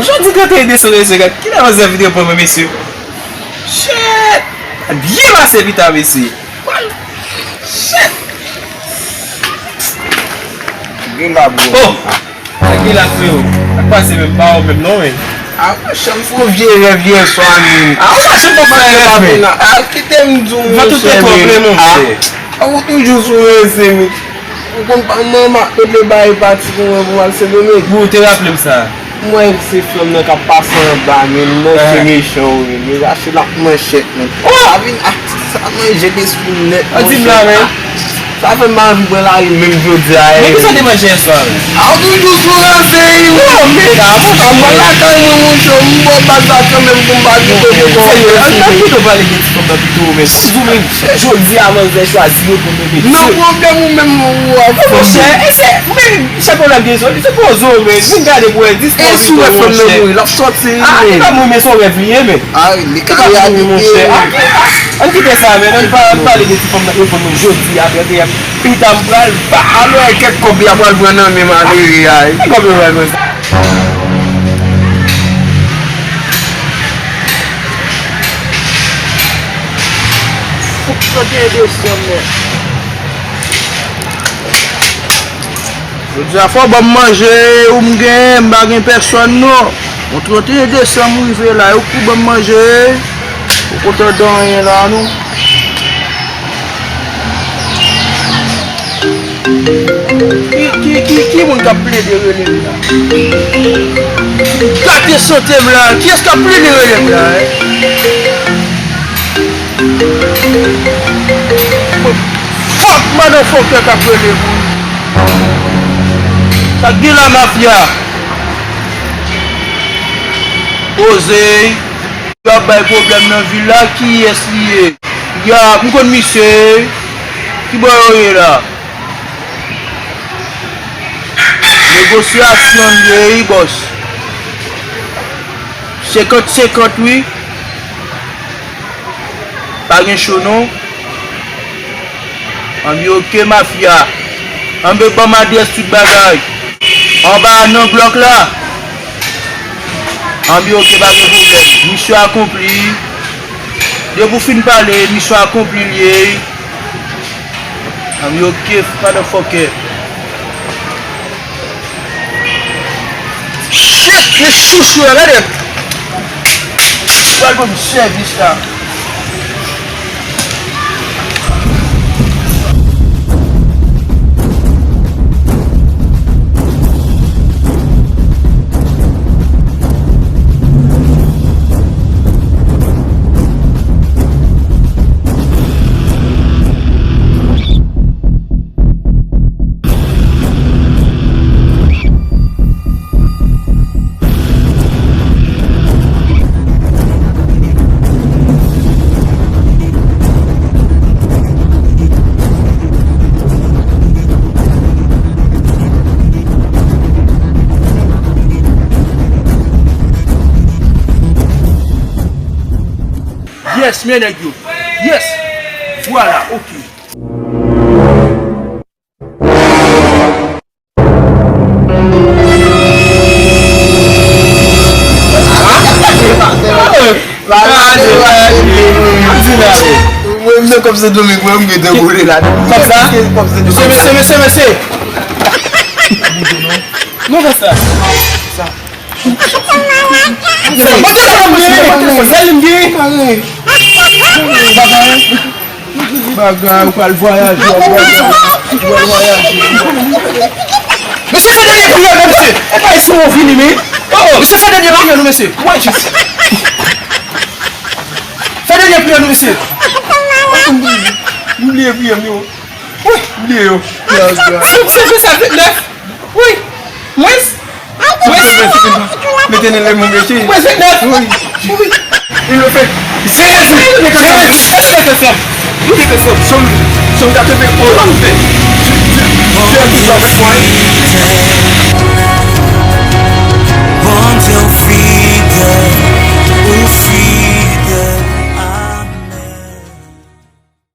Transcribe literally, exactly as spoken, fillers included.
Jodi trannteyen desanm de senkann, kilè manzè vin reponn mwen, mesye? Shit! Byen pase pita, mesye. Shit! Gen la, bro. Oh! Sa gen la, freo? Sa k pase menm? Pa ou menm non, men. Ah, monchè, m fè yon vye rèv yè swa, men. Ah, ou pa janm fè rèv, men. Ah, kite m di w, monchè, men. Van tout te twò vle, monchè. Ah, ou toujou sou rense, men. Ou konn pa manman ap mete bagay pati pou mwen pou m al Sendomeng. Wi, ou te raple m sa. M wè se fanm nan k ap pase anba, men, nan se mechan, wi, men. Rache l ap manchèt, men. Oh! Sa vin ak sa manje lespri m nèt, monchè. An di m la, men. Sa fè m pa anvi pran lari menm jodi a. Men kisa w te manje yè swa, men? A, ou toujou sou ranse, wi. Non, men. A, bon, pa mwen lakay mwen, monchè, m bò baz la kanmenm pou m pa vin kote kò. Sèyè, an pito pale de ti fanm nan pito, men. Toujou menm. Jodi a, manzè chwazi yo pou mete. Nan pwoblèm ou menm, ou ap fè. Monchè, e se, men, chak pwoblèm gen sou li, se poze w, men. Vin gade pou wè, dis. E si w wè fanm nan mouri, l ap sòti, men. A, li pa mouri, men se yon rèv li ye, men. A, li ka reyalize. Monchè, a, a, ann kite sa, men. Ann pa, ann pale de ti fanm nan, reponn mwen jodi a, trannteyen. Pita m pral ba. Alò, e kèk kòb li a pral pran nan men malere a, e. Ki kòb yo pral pran? Trannteyen desanm, men. Jodi a fò ban m manje, ou m gen, m pa gen pèsonn non. Bon, trannteyen desanm rive la, ou pou ban m manje, ou kontan dan anyen la non. Ki, ki, ki, ki moun k ap plede rele m la? Gate sante m la, kiyès k ap plede rele m la, en? Fuck motherfucker k ap rele m. Sa k gen la, mafya? Poze. Yo ap bay pwoblèm nan vil la, kiyès li ye? Ya, m konn misye. Ki bò yo ye la? Negosyasyon l ye, wi, bòs. Senkant senkant, wi. Pa gen cho, non. Anben, oke, mafya. Anben, ban m adrès tout bagay. Anba nan blòk la. Anben, oke, pa gen pwoblèm. Misyon akonpli. Depi w fin pale, misyon akonpli l ye. Anben, oke, motherfucker. Shit, se chouchou a, gade. Pral ban m sèvis la. Yes, men nèg yo. Yes. Vwala, oke. Mwen menm kòm Sendomeng, mwen menm gen de boule la. Kòm sa? Kòm Sendomeng. Mesye, mesye, mesye, mesye. Non, kòm sa. Sa. Bagay, ou pral vwayaje, ou pral vwayaje, ou pral vwayaje. Mesye, fè dènye priyè nou, mesye. E pa isi ou vini, men. Oh, mesye, fè dènye priyè nou, mesye. Wè jis. Fè dènye priyè nou, mesye. M bliye priyè m yo. Wi, m bliye yo. Sou, sou, sou sa, vennèf. Wi. Mwens. Mwens. Mete nan lè mwen mete. Mwens vennèf. Wi. Wi. Li le fè. Jezi. Jezi. Èske te fè? Li te fè. Sòm, Sòm katreven onz. Jezi.